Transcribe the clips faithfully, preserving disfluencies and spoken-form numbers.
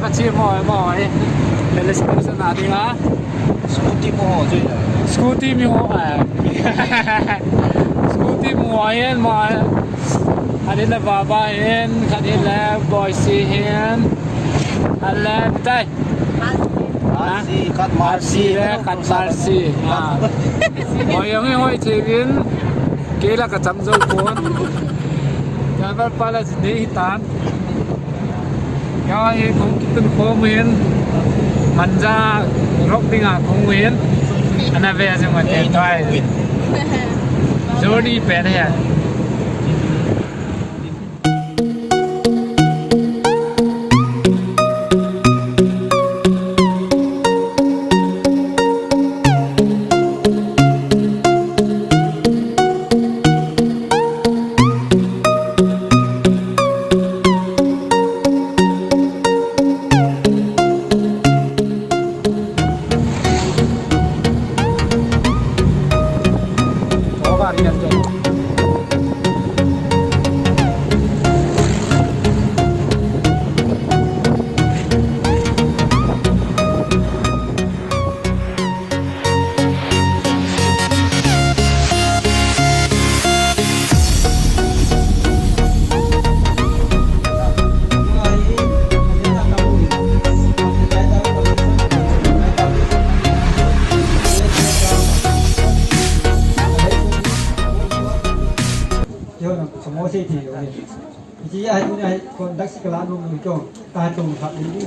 Ka chi mo mo e. Felicitation a ding a. Scooty mo ho chu. Scooty mi ho a. Scooty mo a yen mo. Ani la baba yen, kani la boy si yen. Ala tai. Mercy, kat Mercy. Mercy, eh, kat Mercy. Ah. Hoi jong hoi chevin. Kei la ka chang jou pon. Driver pa la nei tan. Ya, ye kong kitun khom hin. Manja rock ding a kong hin. Ana ve a jeng ma te tai. Journey pe ne ya. Yo, no, samo se ti yo. Iti a tu na kon dak si kala no mi to. Ta to kha ni ni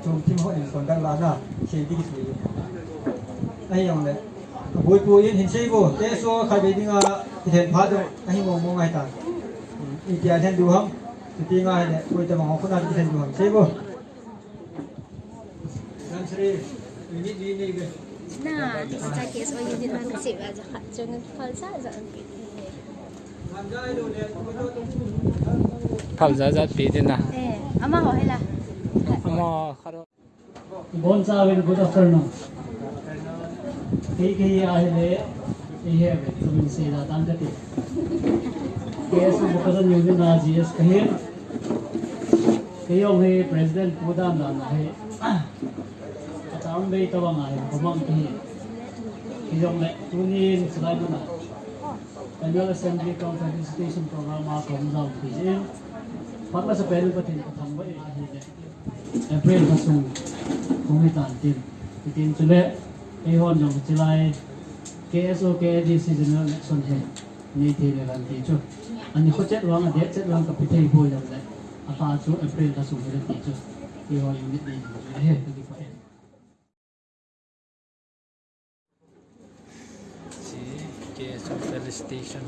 to tim ho ni kon dak la na. Se di ki su. Ai yong le. Boi pu yin hin sei bo. Te so khai be ding a, ti then pha do. Ahi mo mo ngai ta. Iti a then du ham. Ti ti ngai le. Boi ta mo ko na ti then du ham. Sei bo. Na, ti sa case o yin din ma ka sei ba ja kha. Jong phal sa ja. Phal ja ja pi din na. Eh, ama ho hela. Ama kharo. Bon Savin, good afternoon. Kei, kei ahile, kei he ve, tumin sei da tan kati. Kei su Bokajan Union a G S kahin. Kei jong hi President Pu Dan Dan ahi. Atam bei tawang ahi, komang kahi. Kei jong le, tunin silai mana. Annual Assembly cum Felicitation Program a kom jao kahi jin. Phat masa pen Pathen kathangvah e ahile. April kha sung hung hitan tin. Hitin chule, eihon jong chilai K S O, K A D C General Election hi nei thei le ran ti chu. Ani kho chet vang, a date chet vang ka pi thei poi jong le. A lha chu April kha sung hi le ti chu. Eiho unit nei ding chu he, ka kipah e. Chi K S O Felicitation.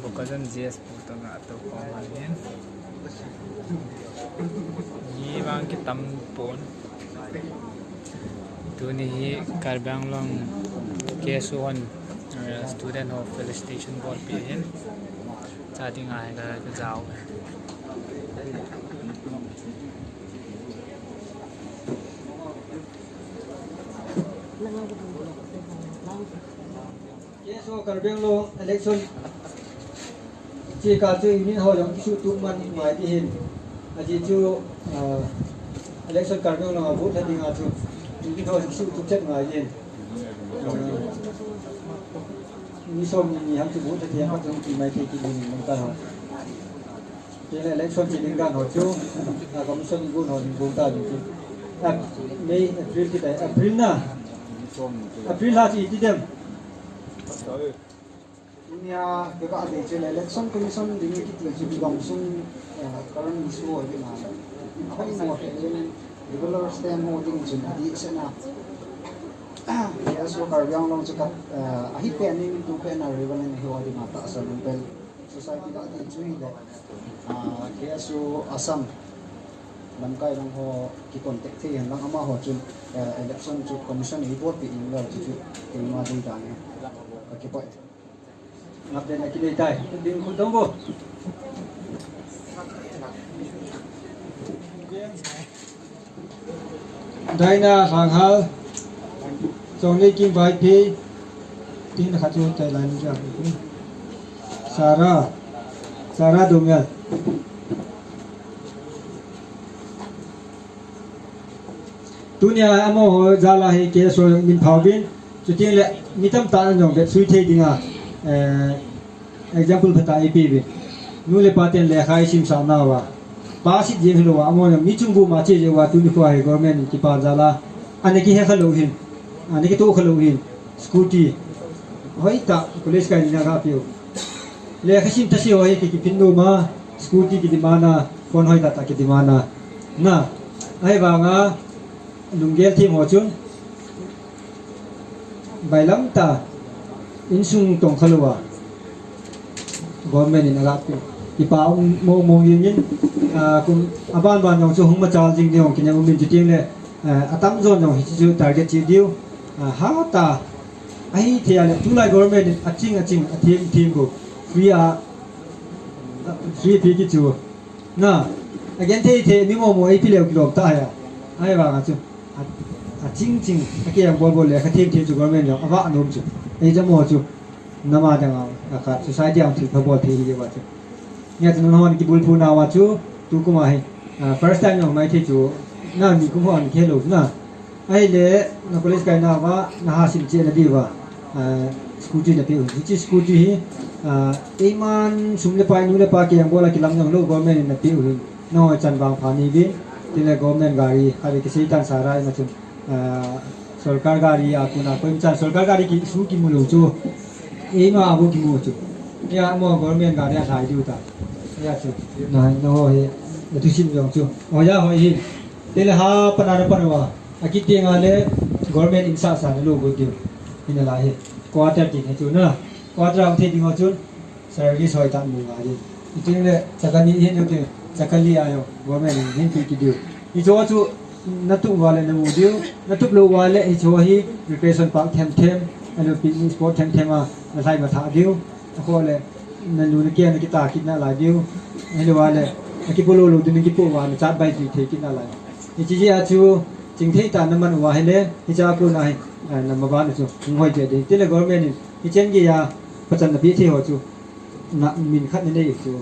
Bokajan G S pu toh nga toh kong ahin. Ni vang kitam pon. Tuni hi Karbi Anglong K S O hon, eh, student ho felicitation bolpi ahin. Cha ding ahi ka, ka jao. K S O Karbi Anglong election chi ka chu unit ho jong kisutup man ngai ti hin. Aji chu, ah, election Karbi Anglong a vote lha ding a chu unit ho kisutup chet ngai ti hin. Ah, ni som ni ni ham chu vote lha ding a chu ki mai thei ki ni mong ta ho. Kei le election chi ding dan ho chu, a, commission gun ho ding gun ta ding chu. A, May, April ti tai, April na. April lha chi ti dem. Nia, kei ka dei chu le election commission ding kiti chu dong sung, eh, current issue ho ding a. Ahoi mo te regular stand ho ding chun adi se na. K S O Karbi Anglong chu ka, eh, ahi pen in tu pen a regular hi ho ding a tahsa lum pen. Society ka dei chu hi le. Ah, K S O Assam lamkai lang ho ki contact thei hen lang amaho chun, eh, election chu commission i bolpi in lo chu chu keima dei dan e. Ka kipah e. Ngap den a kidei tai. Ding khu dong bo. Daina Lhanghal, Chongneikim Vaiphei, tin khat chu tai lai ni kya. Sara, Sara Domial. Tunia amaho jal a hi K S O min phauvin, chuteng le mi tamtah in jong bepsui thei dinga, eh, example phatah eipeuvin. Nu le pa ten lekha eisimsah nauva, pass jeng hilou a, amaho jong mi chung vum a che jeh uva tuni khoa hi government in kipa jal a, ana kihe khalou hin, ana kitoh khalou hin, scooty hoitah college kai ding a gapeu. Lekha sim thase ho hi ki, kiphin nom a, scooty ki demand a, phone hoitah tah ki demand a. Na, ahivanga lunggel them ho chun bailam tah, insung tong khalou a government in agapeh. Kipa um mo mo yin yin, ah, kum aban ban jong chu hung machal jing ding jong kinem umin, chuteng le, ah, atamjo jong hiche chu target cheh diu, ah, hatah a ahithei a le, tulai government in aching aching, athem them bou, free a, free peh kit chu. Na, agenthei thei mi mo mo eipe leu kilom tah ahi a. Ahivanga chu, a, aching ching, akeng bol bol le, akha them them chu government jong avah nom chu. Ei jamo chu, nama dang a, akha society a thil pha bol thei hi jeh uva chu. Nia chu nanghon kibulphu nauva chu, tukum a hi, ah, first time jong maithei chu, na nikum hon khelou na. Ahile, na college kai nauva, na ha sim cheh na diuva, ah, scooty na peh u hin. Hiche scooty hi, ah, eiman sum le pai, nu le pa keng bol a kilam jong lou, government in na peh u hin. Nangho chan vangpha nei uvin, chuteng le government gari, khatvei kisei tan sara ima chun, ah, sorkar gari a kona koima chan sorkar gari ki su kimu lou chu. Eima a bou kimu chu. Hia mo government gari a lhai diu ta. Hia chu. Na, nangho hi, na thusim jong chu. Hoiya hoi hi. Chuteng le ha pan a na pan uva, akit teng a le government in sahsa na lo got diu. Hina lai hi. Quarter ti hi chu na. Quarter a um thei ding ho chun service hoitah mu ngai ding. Chuteng le chakani hin chuteng, chakali a jong government in hin pe kit diu. Hicheho chu na tup uva le na mu diu. Na tup lou uva le hicheho hi recreation park them them, ahilou picnic spot them them a na lhai matha diu. Akhoh le na nu na keng na kitah kit nalai diu. Ahilou a le, akipolou lou ding kipo uva na chat bai tui thei kit nalai. Hiche jeh a chu, chingthei tah na man uva ahile, hiche a kona hi, eh, na maban a chu hung hoi deh ding. Chuteng le government in, hichen geiya pachan na pe thei ho chu, na min khat na nei u chu,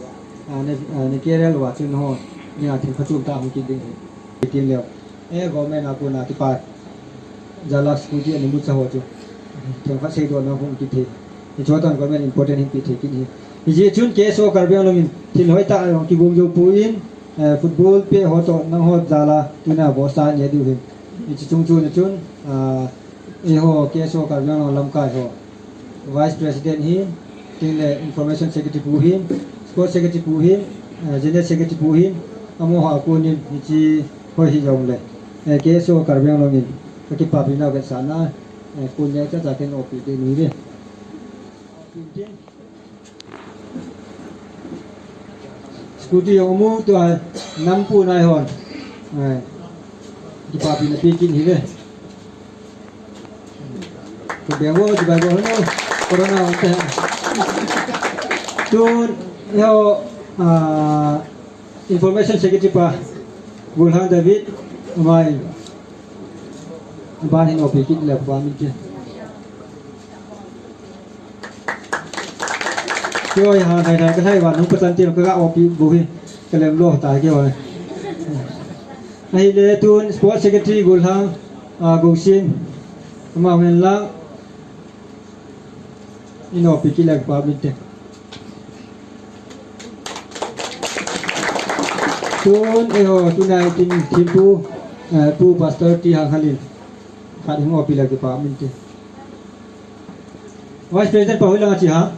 ah, na, ah, na career uva chu nangho, nia thil phachom tah hung kit ding ahi. Chuteng le, eh, government a kona kipa jal a scooty ana mucha ho chu, themkhat seidoh na hung kit thei. Hicheho toh government important hin pe thei kit ahi. Hijeh chun K S O Karbi Anglong in thil hoitah jong kigong jou poi, eh, football peh ho toh nangho jal a tuna boss a neh diu hin. Hiche chung chon a chun, ah, eiho K S O Karbi Anglong lamkai ho, Vice President hin, chuteng le Information Secretary pu hin, Sports Secretary pu hin, eh, General Secretary pu hin, amaho a konin hiche hoi hijongle, eh, K S O Karbi Anglong in kakipapi nau vetsahna, eh, kon neocha cha kahin opi ding ahi. Scooty jong amu tua, nampu nai hon. Eh, kipapi na pe kit ahi ve. Kibeng vo, kibeng vo, hello. Corona ante. Tun, eiho, ah, Information Secretary pa, Golhang David, amai. Aban hin opi kit le pa min te. Keiho hi ha thai thai ka thai uva nung pachan ti ka ga opi bou hi ka lem lou tai keiho. Ahile tun Sports Secretary Golhang, ah, Gousin. Ama hen lang in opi kit le pa min te. Tun eiho tunai tin thempu, eh, Pu Pastor T Hanghalin. Khat hin opi le pa min te. Vice President pa hoilang a che ham?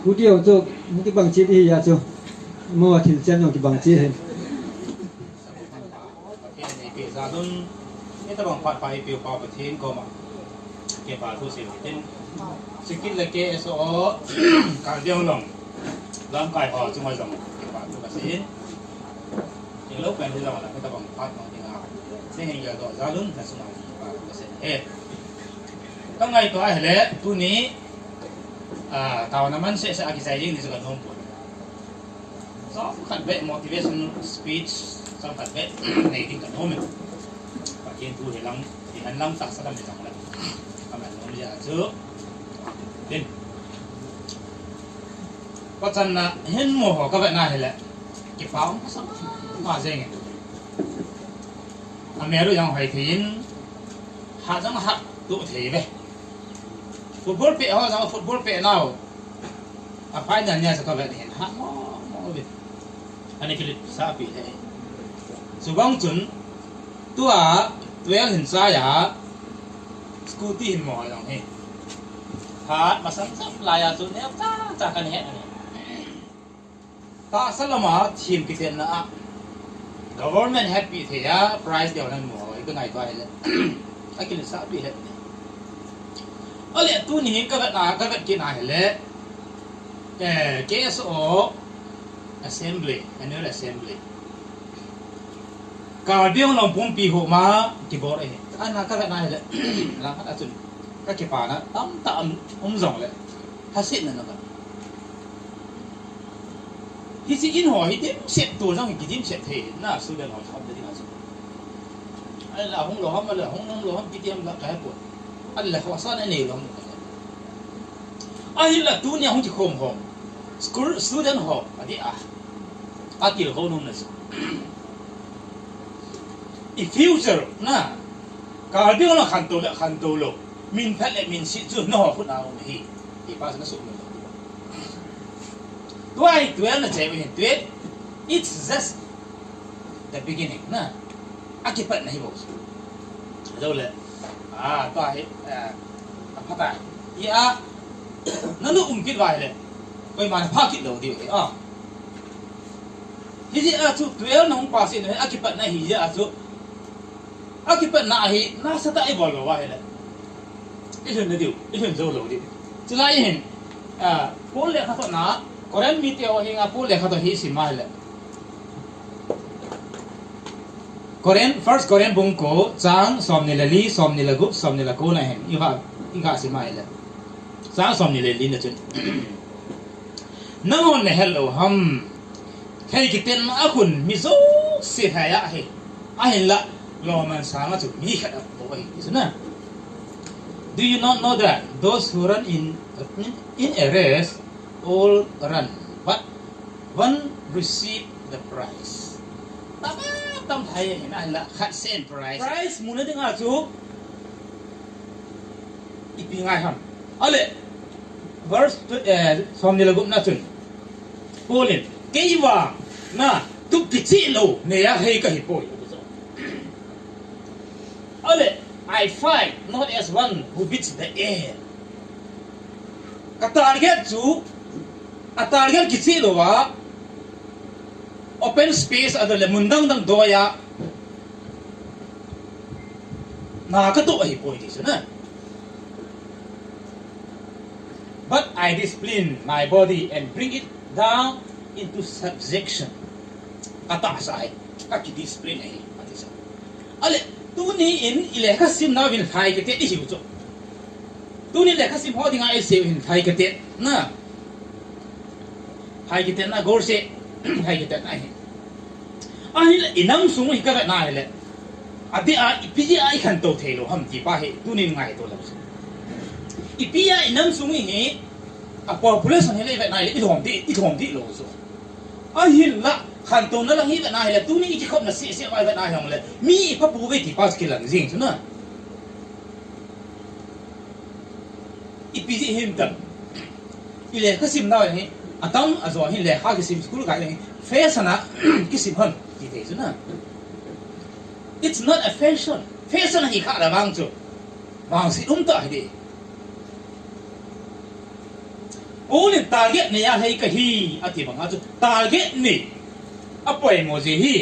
Hu diu chu, mu kibang chi di ya chu. Mu a thil chen jong kibang chi hin. Pathen in eipeh jal un, hitabang phat pha eipeu pa Pathen koma kipa thu seiyu hitin. Sikit le K S O, Karbi Anglong lamkai ho chunga jong kipa thu kasei in. Chulou pen hi jong la hitabang phat mang dinga, neihin geldoh jal un, nachunga kipa thu kasei e. Kangaito ahile, tuni, ah, taona man seh seh a kichai jing ni chu kanom poi. Chomkhat beh motivation speech, chomkhat beh nei ding kanom e. Pathen thu hilang, hihen lang tahsa lam hijongle, kaman nom jeh a chu. Tin. Pachatna hin mo ho kavetna hile, kipa um sa ma jeng e. Amel u jong hoi thei in, hat jong hat to thei ve. Football peh ho jong football peh nau. A final nia chu kavet hin hat mo mo ve. Ani kilit sa pi le. Chubang chun tua twelve hin chai a scooty hin mo jong hi. Hat masang sam lai a chu neo cha cha kan he ani. Tahsa lama thim kitetna a government happy thei a prize deu nan mu ho, i ka ngaito ahile. A kilisah pi le. Ale tuni hin ka vetna, ka vet kit na hile. Eh, K S O assembly, annual assembly. Karbi Anglong pumpi ho ma kibol e. Ana ka vetna hile. Lang khat a chun ka kipana tamtah um, um jong le. Hasetna na ka. Hiche in ho hi dimset to jong hi kidimset thei na student ho thom le ding a chu. Ala hung lou ham, ala hung nom lou ham, kiti ham la ka he poi. Ala khosa na nei lou ham. Ahinla tunia hung kikhom ho. School student ho, ati a. Atil ho nom na chu. I future na. Karbi Anglong khantou le khantou lou. Min phat le min se chu nangho khut a um ahi. Ti pa chu na sumil lou. Tua hi twelve na chai u hin twelve. It's just the beginning na. Akipatna hi bou. Jou le. Ah, tua hi, ah, aphat a. Hia, nanu um kit uva hile. Koiman pha kit lou diu hi. Ah. Hijeh a chu twelve na hung pass in hi akipatna hijeh a chu. Akipatna ahi, nasatah a ibol lou uva hile. Ilhun na diu, ilhun jou lou diu. Chulai hin, ah, Paul lekhathot na, Corinth mite ho henga Paul lekhathot hi sim uva hile. Corinth, First Corinth bung ko, chang somni le li, somni le gup, somni le ko na hin, iga, iga sim uva hile. Chang somni le li na chun. Nanghon nahet lou ham. Thei kitenna a khun mi jouse lhai ahi. Ahinla, lomman sanga chu mi khat a bou ahi, ti chu na. Do you not know that those who run in, in, in a race all run, but one receive the prize? Tam, tam lhai ahi na, ahinla khat seh in prize. Prize muna dinga chu, ipi ngai ham. Ale, verse, eh, somni le gupna chun. Paul in, kei vang, na, tup kicheh lou, neiya hei kahi poi. Ale, I fight not as one who beats the air. Ka target chu, a target kicheh lou a, open space a le mun dang dang doi a, na ka toh ahi poi ti chu na. But I discipline my body and bring it down into subjection. Ka tahsa hi, ka ki discipline ahi, ati sa. Ale, tuni in i lekha simna uvin lhai kate i hiu chu. Tuni lekha sim ho dinga i sei uvin lhai kate na. Lhai kitetna goal se, lhai kitetna hi. Ahinla i nam sung hi ka vetna hile. Adeh a, ipi jeh a i khantou thei lou ham ti pa hi, tunin ngaito lou. Ipi a i nam sung hi, a population hi le vetna hile, i lhom di, i lhom di lou chu. Ahinla, khantouna lang hi vetna hile, tuni i kikhopna seh seh uva i vetna hi hung le, mi i phapu ve ti pa chu kilang jing chu na. Ipi jeh ham tam. I lekha simna hi, atam ajo hi lekha kisim school kai hi, fashion a kisim ham, ti thei chu na. It's not a fashion. Fashion hi kha la vang chu. Vangset um tah hi di. Paul in target nei a lhei kahi, ati banga chu target nei apoimo ji hi.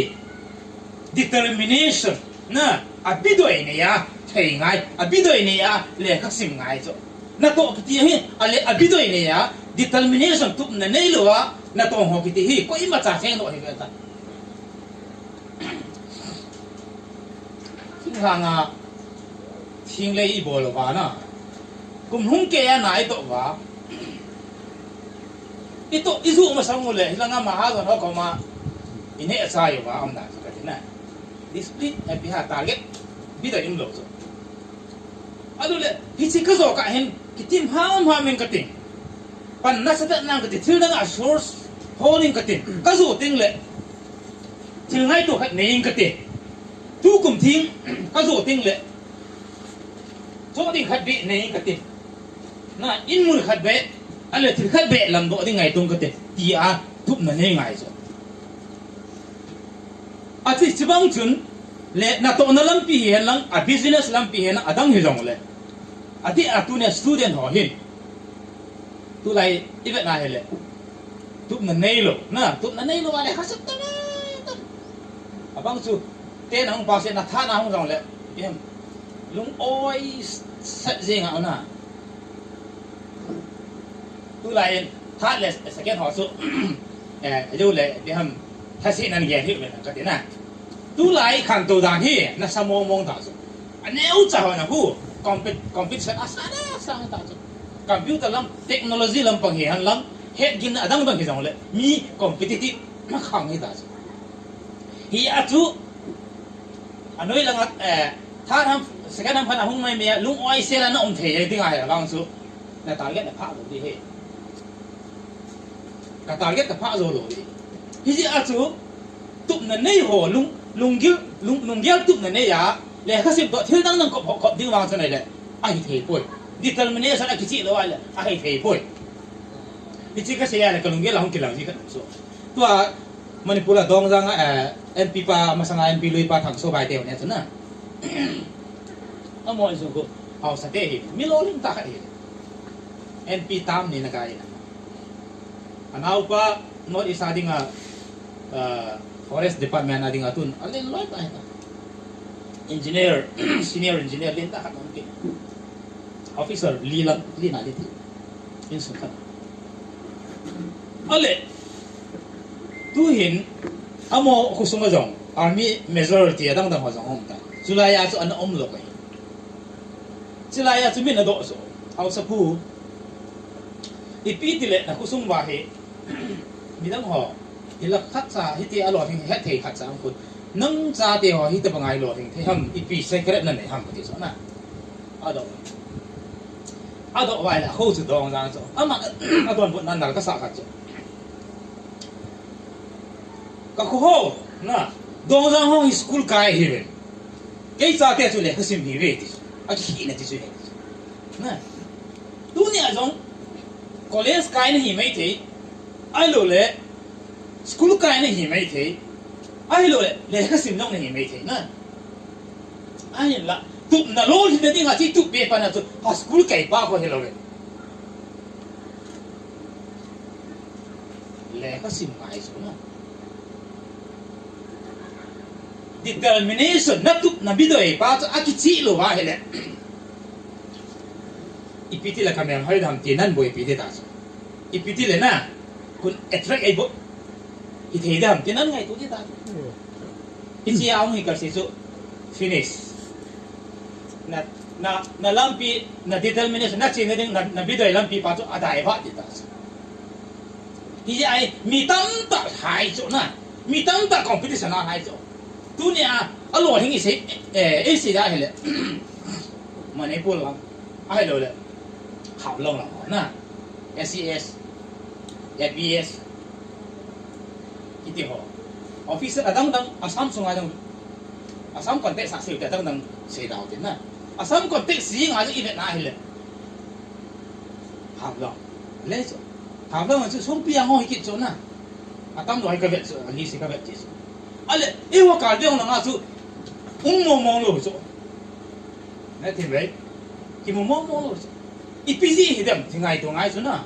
Determination na, abidoi nei a lhei ngai, abidoi nei a lekha sim ngai chu. Natoh kiti hi, ale abidoi nei a, determination tupna neilou a natoh ho kiti hi, koima cha cheng lou hi ve ta. Thinglhang a, thinglei ibol uva na. Kum hung kei a na itoh uva. Itoh, iju masang u le, hilanga mahajon ho koma. Ineh achai uva, umna, kati na. Discipline, eh, ipi ham target. Bidoi umlou chu. Alu le, hiche kajo kah hin, kitim hamham ing kati. Pan nasatah nang kati, thil dang a source, hol ing kati. Kajo teng le, thil ngaito khat nei ing kati. Tukum thing, kajo teng le, cho ding khat beh nei ing kati. Na, in mun khat beh, ale thil khat beh lamdoh ding ngaito ing kati. Tia, tupna nei ngai chu. Achi, chibang chun, le natohna lampi hihen lang, a business lampi hihen lang, adang hijongle. Ati a tunia student ho hin. Tulai ivet na hile. Tupna neilou, na, tupna neilou a lekha sim tamtah. Abang chu, ten ahung pass in, na tha na hung jongle. Em. Lung-oi sat jeng a na. Tulai in, third le second ho chu, eh, ajo le, ipi ham, thase nan gel hi ve kati na. Tulai khantou dan hi, nasa mong mong ta chu. Aneocha ho na hu, compet-, competition asang asang ta chu. Computer lam, technology lam pang hihen lang, hetgilna adang dang hijongle, mi competitive na khang hi ta chu. Hia chu, anoi langa, eh, third ham, second ham khat ahung mai mai a, lung-oi sel a na um thei ding ahi abang chu. Na target na phah lou ding ahi. Ka target ka phah jou lou ding. Hijeh a chu, tupna nei ho, lung, lunggel, lung, lunggel tupna nei a, lekha sim toh thil dang dang kop, kop, kop ding vang chu nei le, ahi thei poi. Determination a kichih lou a le, ahi thei poi. Hiche kasei a le, ka lunggel a hung kilang ji khat chu. Tua, Manipur a Dongjang a, eh, M P pa, masanga M P lui pa Thangsobai te ho ne chu na. Amaho insung khu, haosa te hi, mi lolhing tah khat hi. M P term ni na kai na. Anaopa, North East a dinga, ah, Forest Department a dinga tun, alen loi tah hi ta. Engineer, senior engineer, len tah khat na um kit. Officer, li lang, li na li ti. Insung khat. Ale, tuhin, amaho khosung a jong, army majority adang dang ho jong um ta. Chulai a chu ana um lou ahi. Chulai a chu min adoh chu. Haosapu. Ipi tile na khosung uva hi. Midang ho. Hilai khatcha, hiti a lolhing het thei khatcha um khu. Nang chate ho, hiti banga lolhing thei ham, ipi secret na nei ham, kati chu na. Adoh. Adoh uva le, kho chu Dongjang chu. Ama, adonbutna nal kasa khat chu. Ka kho ho, na, Dongjang ho hi school kai hi ve. Kei chate chu lekha sim hi ve ti chu. Akihina ti chu hi. Na. Tunia jong college kai na hi mai thei. Ahilou le school kai na hi mai thei. Ahilou le lekha sim jong na hi mai thei na. Ahinla, tupna lolhinna dinga chu tup be pa na chu, ha school kai pa kho hilou ve. Lekha sim ngai chu na. Determination, na tupna bidoi pa chu akichih lou va hile. Ipi tile ka mel hoi dam ti nan boi ipi ti ta chu. Ipi tile na, kon attract ei bou. Hithei dam ti nan ngaito ti ta chu. Hiche a hung hi kal se chu finish. Na, na, na lampi, na determination, na chena ding, na, na bidoi lampi pa chu adai va ti ta chu. Hijeh a hi, mi tamtah hai chu na, mi tamtah competition a hai chu. Tunia, alolhing isei, eh, isei da hile. Manipur lang, ahilou le. Haflong lang, na. S E S, F B S, kiti ho. Officer adang dang, Assam sunga dang, Assam context a sei te adang dang sei dau te na. Assam context sei nga i vet na hile. Haflong. Le chu. Haflong chu songpi ang ho hi kit chu na. Atam loi ka vet chu, ali sei ka vet chu. Ale, eiho Karbi Anglong a chu. Um mong mong lou chu. Na ti ve. Kimu mong mong lou chu. Ipi jeh hi dem, ti ngaito ngai chu na.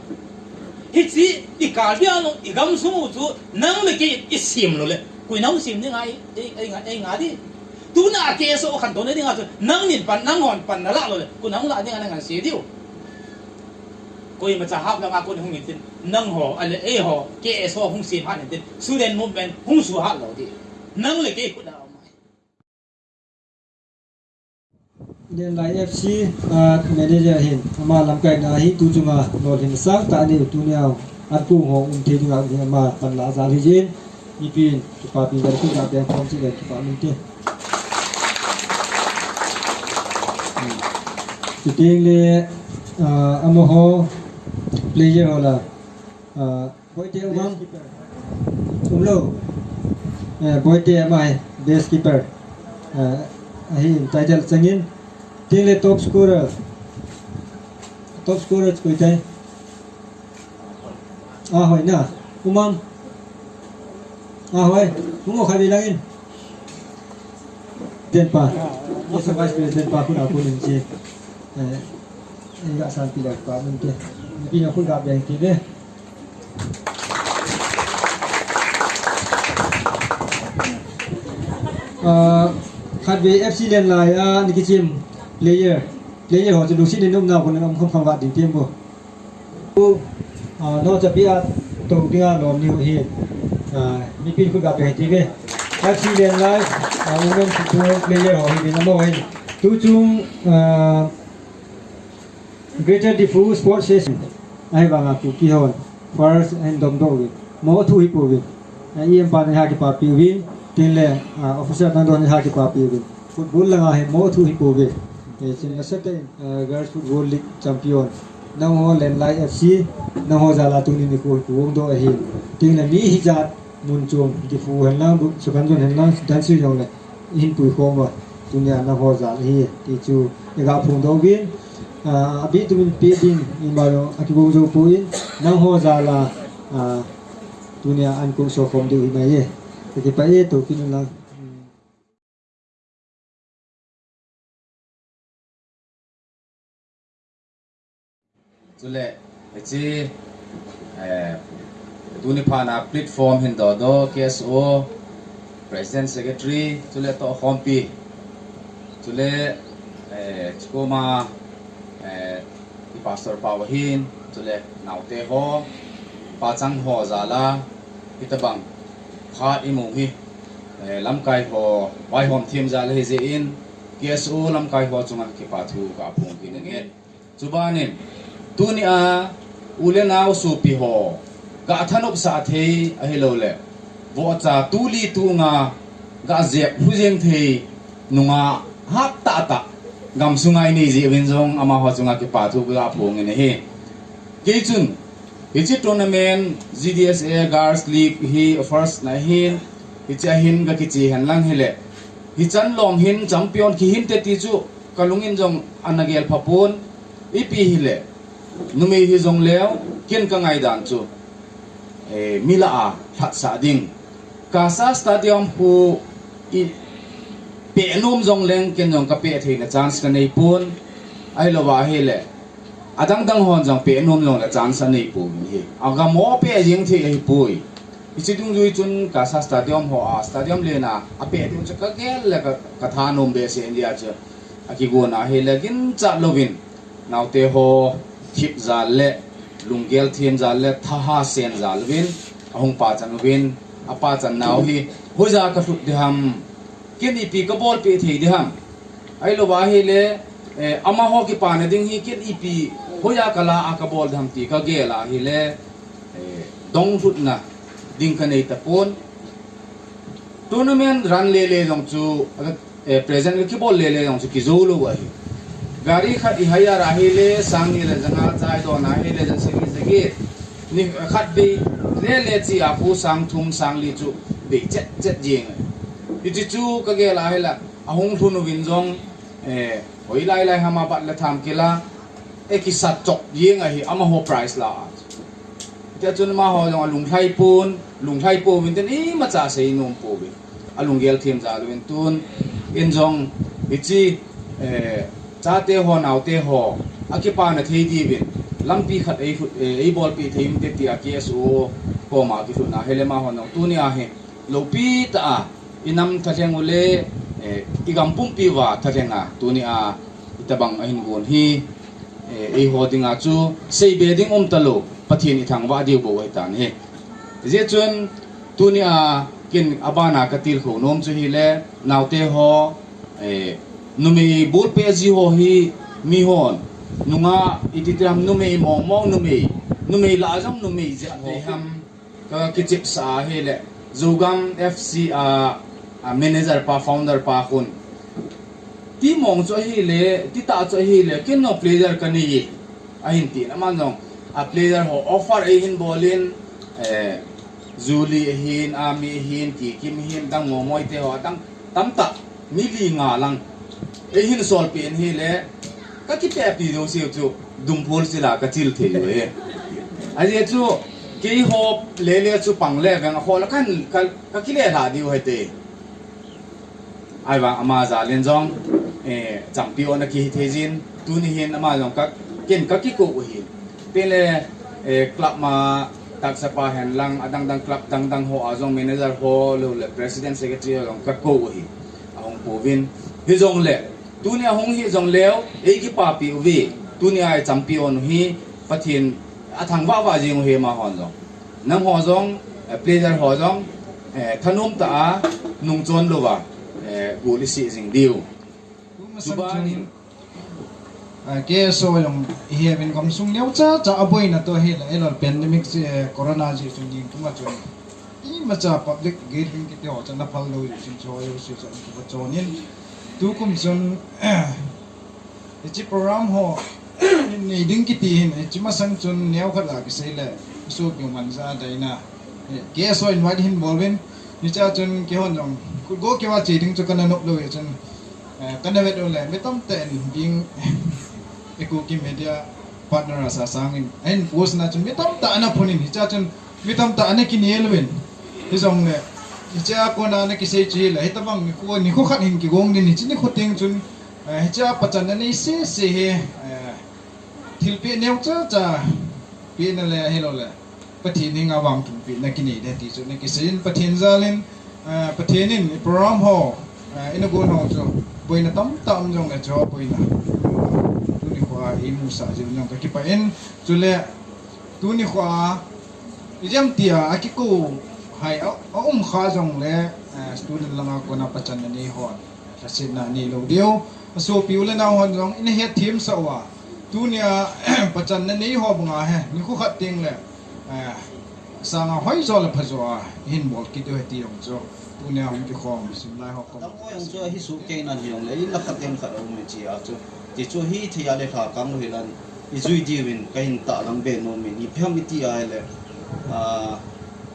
Hiche i Karbi Anglong i gamsung u chu nang le kei i sem lou le, koi na hung sem ding ahi, ei, ei nga, ei nga di. Tuna K S O khantouna dinga chu nang nin pan, nang hon pan na lah lou le, koi na hung lah ding a na ngan sei diu. Koimacha hap langa kon hung intin, nangho, ale eiho, K S O hung sem hat intin, student movement hung su hat lou di. Nang le kei khut a um ahi. Lenlai F C, ah, manager hin, ama lamkaina hi tu chunga lolhin sangtah anei u, tunia ankong ho um thei dinga hi ama panla jal hi jin, mipin kipapi gal khu ga beng khom cheh le kipa min te. Chuteng le, ah, amaho player ho la, ah, Boite um am? Um lou. Eh, Boite ama hi best keeper. Eh, ahin title changin. Chuteng le top scorer. Top scorer chu koi tai? Ah, Hoi na. Um am? Ah, Hoi. Um o kha ve langin. President pa. Yes, Vice President pa, khu na khu ning chi. Eh, eh, ga san pi le pa mun te. Pi na khu ga beng ti ve. Ah, khatvei F C Lenlai a, ni kichim player. Player ho chu lungset in um nau kon um kham kham ga ding tem bo. Ah, no chapi a to dinga lom niu hi. Ah, mipin khu ga beng ti ve. F C Lenlai, ah, women football player ho hi ding amaho hin. Tu chung, ah, Greater Diphu Sports Session ahivanga Kuki hon first ahin domdoh uvin, mo thu hi pouvin. E M pa na hi kipapi uvin, chuteng le, ah, officer nang don hi kipapi uvin. Football langa hi mo thu hi pouve. E, chun nasatah in, ah, Girls Football League champion. Nangho Lenlai F C, nangho jal a tuni nikho hi kivongdoh ahi. Chuteng le mi hijat mun chom, Diphu hen lang, Sukhanjon hen lang, Dansui jong le. Ihin puikhom uva, tunia nangho jal ahi, ti chu iga phongdoh uvin, ah, abih tumin peh ding, ima jong akigong jou poi, nangho jal a, ah, tunia ankong sokhom diu hi mai e. Kakipah e, toh kit un lang. Chule, hiche, eh, tuni phat a platform hin dohdoh, K S O, President Secretary, chule tohkhompi. Chule, eh, chukoma, eh, i pastor pa ahin, chule naote ho, pachang ho jal a, hitabang phat imu hi, eh, lamkai ho, vaihom them jal ahi jeh in, K S O lamkai ho chunga kipa thu kaphong kit inge. Chubanin, tunia u le nao sopi ho, ga thanopsah thei ahilouleh, vohcha tuli tunga ga jep lhu jeng thei nungah hat tahtah gamsunga inei jeh uvin jong amaho chunga kipa thu kaphong in ahi. Kei chun, hiche tournament G D S A Girls League hi first na ahin, hiche ahin ga kiche hen lang hile, hichan lom hin champion kihin te ti chu kalungin jong ana gel pha pon. Ipi hile, numei hijongleu, ken kangaidan chu, eh, mi lah a lhatsah ding. Kasa Stadium khu i peh nom jongleng, ken jong kapeh theina chance kanei pon. Ahilouva ahile, adang dang hon jong peh nom jongle chance anei pouvin ahi. Agam ho peh jeng thei ahipoi. Hiche dungjui chun Kasa Stadium ho a, stadium len a, apeh diu chu kagel le ka, kathanom behseh in dia chu. Akigon ahile ginchat louvin, naote ho thip jal le, lunggel them jal le, thahat sen jal uvin, ahung pachan uvin, apachan nau hi, hoiya kalhut ding ham, ken ipi kabolpeh thei ding ham. Ahilouva ahile, eh, amaho kipana ding hi ken ipi, hoiya kala a kabol ding ham ti kagel ahile, eh, donglhutna ding kanei tapon. Tournament run lele jong chu, eh, present kakibol lele jong chu kijou lou ahi. Gari khat i hire ahile, sang ni le janga chai don ahile, jan sagi sagi. Ni khat bei lele chi a khu sang thum sang li chu bei chet chet jeng ahi. Hiche chu kagel ahile, ahung lhun uvin jong, eh, hoilai lai ham abat le tham kila, eh, kisat chop jeng ahi, amaho prize la a. Tia chun amaho jong alunglhai pon, lunglhai pouvin tin imacha asei nom pouve. Alunggel them jal uvin tun, in jong hiche, eh, chate ho, naote ho, akipana thei diuvin, lampi khat ei hut, eh, ei bolpeh thei inte tia K S O koma kilhutna hile amahon jong tunia hi loupi tah a i nam thalheng u le, eh, i gam pumpi uva thalheng a tunia itobang ahin gon hi, eh, eiho dinga chu seibe ding um talou, Pathen i thangvah diu bou ahitan ahi. Hijeh chun tunia ken abana ka tilkhou nom chu hile, naote ho, eh, numei bolpeh ji ho hi mihon, nungah iti ti ham, numei mong mong numei, numei lah a jong numei jep ho ham. Ka kichepsah ahile, Zogam F C a, a manager pa, founder pa khun, ti mong chu ahile, ti tah chu ahile, ken jong player ka nei e, ahin tin, aman jong, a player ho offer eihin bol in, eh, Julie ahin, Ami ahin, Kikim ahin, dang Momoi te ho, dang tamtah, mi li nga lang. Eihin solpeh in hile, ka kipehpi jouseu chu, dumphol sila ka chil thei u ahi. Ajeh chu, keiho lele chu pang le veng a khol a kan, ka, ka kile lha diu ahi te. Ahivang ama jal in jong, eh, champion akihi thei jin, tuni hin ama jong ka, ken ka kikou u ahi. Tile, eh, club ma taksapa hen lang, adang dang club dang dang ho a jong manager ho, lou le president secretary ho jong ka kou u ahi. Ahung pouvin. Hijongle, tunia hung hi jongleu, ei kipapi uve. Tunia i champion u hi, Pathen athangvah vah jing u ahi amahon jong. Nangho jong, eh, player ho jong, eh, thanom tah a, nungchon louva, eh, goal i seh jing diu. Tuban in, ah, K S O jong ihet uvin gamsung neocha cha aboina toh hile, eilou pandemic jeh, eh, corona jeh chun ding tunga chun imacha public gathering kiti ho chu ana phal lou jeh chun, chu jouse chu ana kichon in, tukum chun, hiche program ho nei ding kiti hin, hiche masang chun neokhat la kisei le, sopi u man ja daina, eh, K S O invite hin bol uvin, hichea chun keihon jong, go keu a che ding chu kana nop lou jeh chun, eh, kana vet u le, mi tamtah in ding, i Kuki media partner a Sasang in, ahin post na chun mi tamtah ana phun in, hichea chun mi tamtah ana kinel uvin. Hijongle, hichea kona ana kisei chu hile, hitobang nikho, nikho khat hin kigong ding, hiche nikho teng chun, eh, hichea pachatna nei sese hi, eh, thilpeh neocha cha pehna le ahiloule Pathen henga vangtunpehna kinei ding ti chu ana kisei in, Pathen jal in, eh, Pathen in i program ho, eh, ina gon ho chu boina tamtah um jongle chu boina tuni khoa eimusah jeh u jong kakipah in, chule tuni khoa ijemtia akikou hai a, aum kha jongle, eh, student langa kona pachatna nei hon lhasetna nei lou diu. Asopi u le nao hon jong ina hetthem sah uva, tunia pachatna nei ho banga hi nikho khat tengle, eh, sanga hoijo le phajo a ihin bol kit diu ahi ti jong chu tunia hung kikhom simlai ho kom. Adang ho jong chu ahi sohkei nan hijongle, inla khat in khat aum e chia chu. Ti chu hithei a le lhakang lou hilan ijui diuvin kahin tahlang be nom in, ipi ham iti ahile, ah,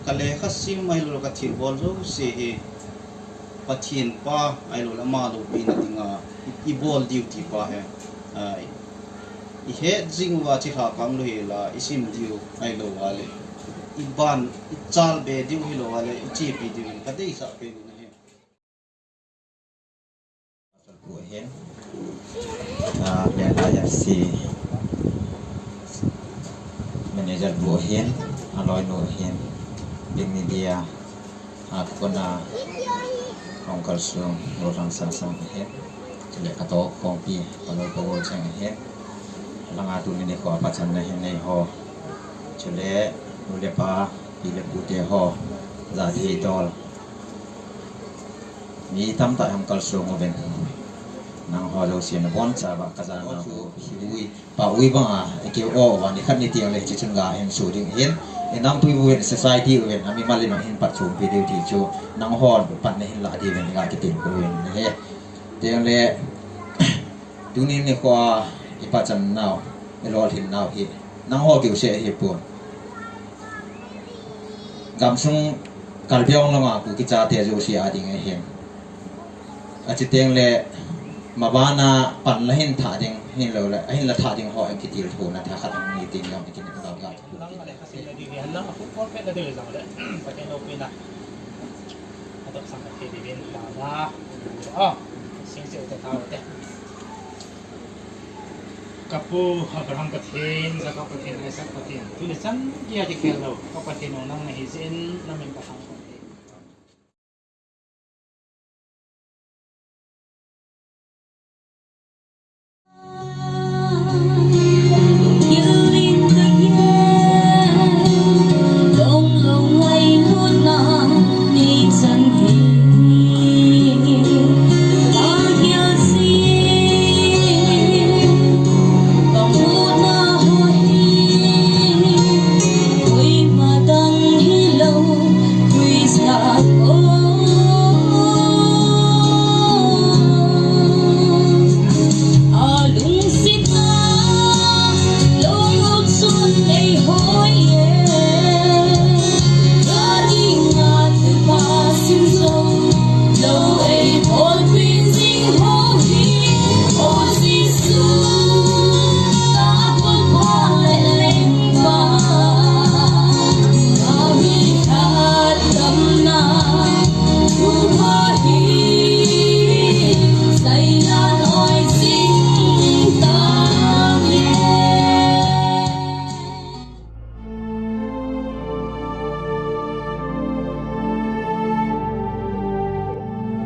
ka lekha sim ahiloule ka thilbol jouse hi Pathen pa ahiloule ama loupina dinga i, ibol diu ti pa hi, ah, ihet jing uva, hiche lhakang lou hila isim diu ahilou vale, iban ichalbe diu hilou vale ichepi diuvin kadeisah pen in ahi. Pu ahin, ah, P L I F C manager pu ahin, aloinu ahin, Big Media, ah, kona hung kalsong, Roland Sasang ahin, chule katoh khompi, kaloi kagol cheng ahin, langa tuni nikho a pachatna hin nei ho, chule nu le pa, pi le pu te ho, jat hi dol. Mi tamtah hung kalsong uvin. Nangho jouse nabonchauva kajanau u, ui, pa ui banga, ikeu o uva, nikhat ni tengle hiche chunga hin su ding ahin. Inam pu uvin, society uvin, amimal in hin patchompi diu ti chu, nanghon pan nahin lah diuvin, ga kitilkhou uvin ahi. Tengle, tuni nikhoa ipachat nau, ilolhin nau hi nangho kiu seh ahipon. Gamsung Karbi Anglong a Kuki chate jouse a ding ahin. Achi tengle mabana pan la hin thah ding, hinloule ahin la thah ding ho in kitilkhouna thakhat anei ding jong ikin lang ale khasim na ding hi, lang a football pet na ding jong le, Pathen loupina. Atop sang na thei ding la la. Oh, sing sing te thau te. Ka Pu Abraham Pathen, Jacob Pathen, Isaac Pathen, tuni chan geiya kikhel lou ka Pathen u nang nahi jeh in, na min Pathen Pathen.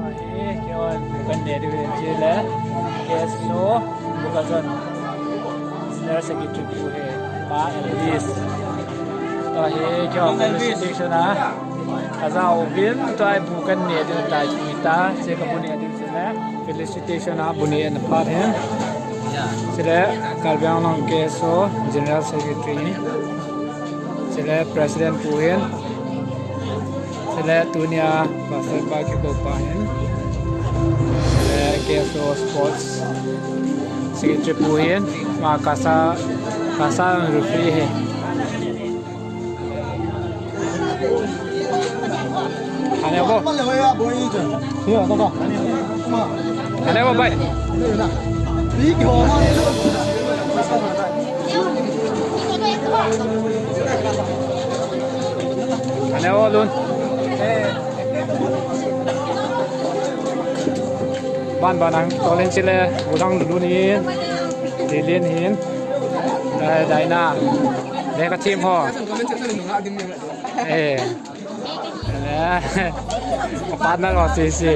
Ahi, keiho bukan ne diu hin chule, K S O, bukan General Secretary pu hi, Pa Elvis. Tua hi keiho felicitation a ajao uvin, tua hi bukan ne diu tai tui ta, che ka bu ne diu chule felicitation a bu ne na phat hin. Chule Karbi Anglong K S O General Secretary, chule President pu hin. Chule tunia Pastor pa kiko pa hin. Chule K S O Sports Secretary pu hin. Ma kasa, kasa referee hi. Ane bo. Ane bo, bhai. Ane bo, lun. Ban ban ang, tolin chule, ulang lun hin, lilin hin, dai, dai na, dai ka team ho. Eh. Ka partner ho si si.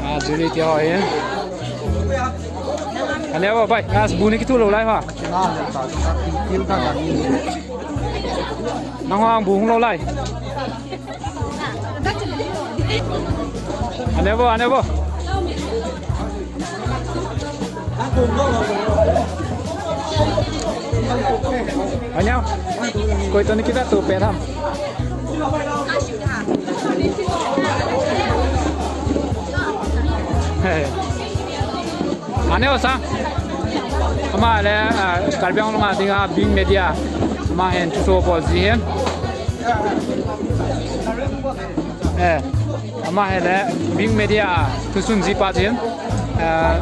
Ah, Julie ti ho hin. Ane bo, bhai, as bu ne kithu lou lai ha. Nang ho ang bu hung lou lai. Ane bo, ane bo. Ane, koi to ni kita tu pe tham. Hey. Ane o sa. Ama le, ah, Karbi Anglong a dinga Bing Media. Ama hin thuso bol ji hin. Eh. Ama hi le Bing Media a thusun ji pa ji hin. Eh.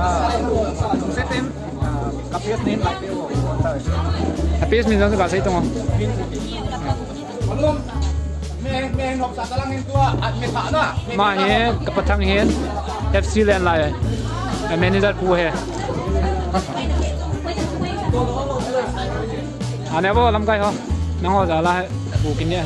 Ka page min jong ka sei tong. Ama hi ka pathang hin F C Lenlai, eh, manager pu hi. Ane bo lamkai ho. Nang ho jal a hi bu kin ni.